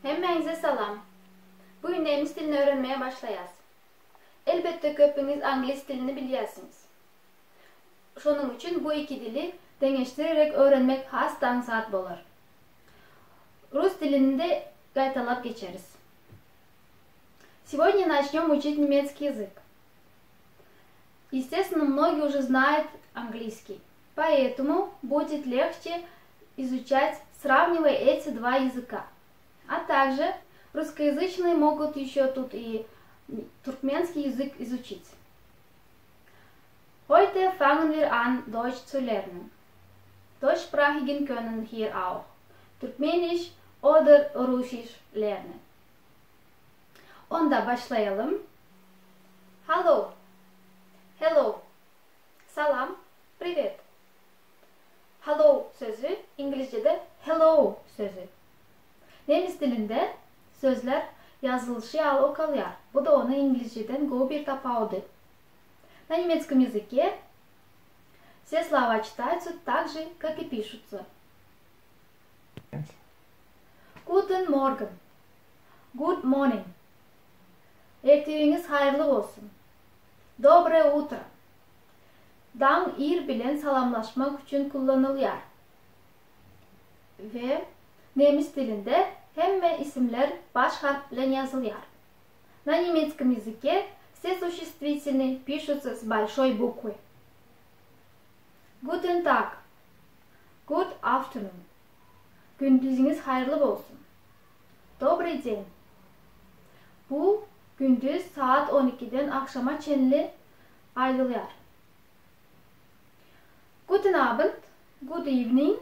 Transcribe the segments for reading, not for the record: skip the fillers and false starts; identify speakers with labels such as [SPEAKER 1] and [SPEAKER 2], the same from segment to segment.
[SPEAKER 1] Hemmäňize salam. Bu gün nemis dilini öwrenmeye başlaýas. Elbetde köpüňiz anglis dilini bilýärsiňiz. Şonuň üçin bu iki dili deňeşdirerek öwrenmek has-da aňsat bolar. Rus dilini-de gaýtalap geçeris. Сегодня начнем учить немецкий язык. Естественно, многие уже знают английский, поэтому будет легче изучать, сравнивая эти два языка. А также русскоязычные могут еще тут и туркменский язык изучить. Heute fangen wir an, Deutsch zu lernen. Deutschsprachigen können hier auch Türkmenisch oder Russisch lernen. Onda başlaýalym. Hallo. Hello. Salam. Privet. Hallo sözi iňlisçede hello sözi. Nemis dilinde sözler ýazylyşy ýaly okalýar. Bu-da onuň iňlisçeden gowy bir tapawudy. На немецком языке все слова читаются так же, как и пишутся. Guten Morgen. Good morning. Ertiriňiz haýyrly bolsun. Доброе утро. Daň ir bilen salamlaşmak üçin kullanylýar. We nemis dilinde hemme isimler baş harp bilen ýazylýar. На немецком языке все существительные пишутся с большой буквы. Guten Tag. Good afternoon. Gündiziňiz haýyrly bolsun. Dobryý den. Bu gündiz saat on ikiden agşama çenli aýdylýar. Guten Abend, good evening.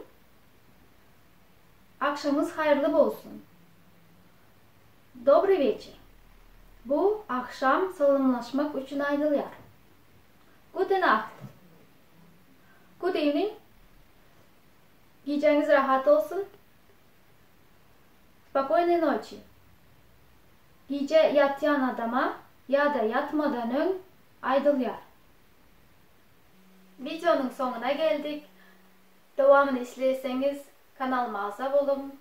[SPEAKER 1] Agşamyňyz haýyrly bolsun. Dobryý weçer. Bu agşam salamlaşmak üçin aýdylýar. Gute Nacht. Good evening. Gijäňiz rahat bolsun. Spokoýnyý noçi. Gije ýatýan adama ýa-da ýatmadan öň aýdylýar. Wideonyň soňuna geldik. Dowamyny isleseňiz kanalyma agza boluň.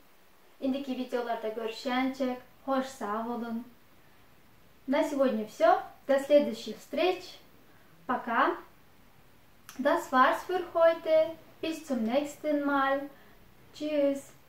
[SPEAKER 1] Indiki wideolarda görüşýänçek hoş sag boluň. Na сегодня всё. До следующих встреч. Пока. Das war's für heute. Bis zum nächsten Mal. Tschüss.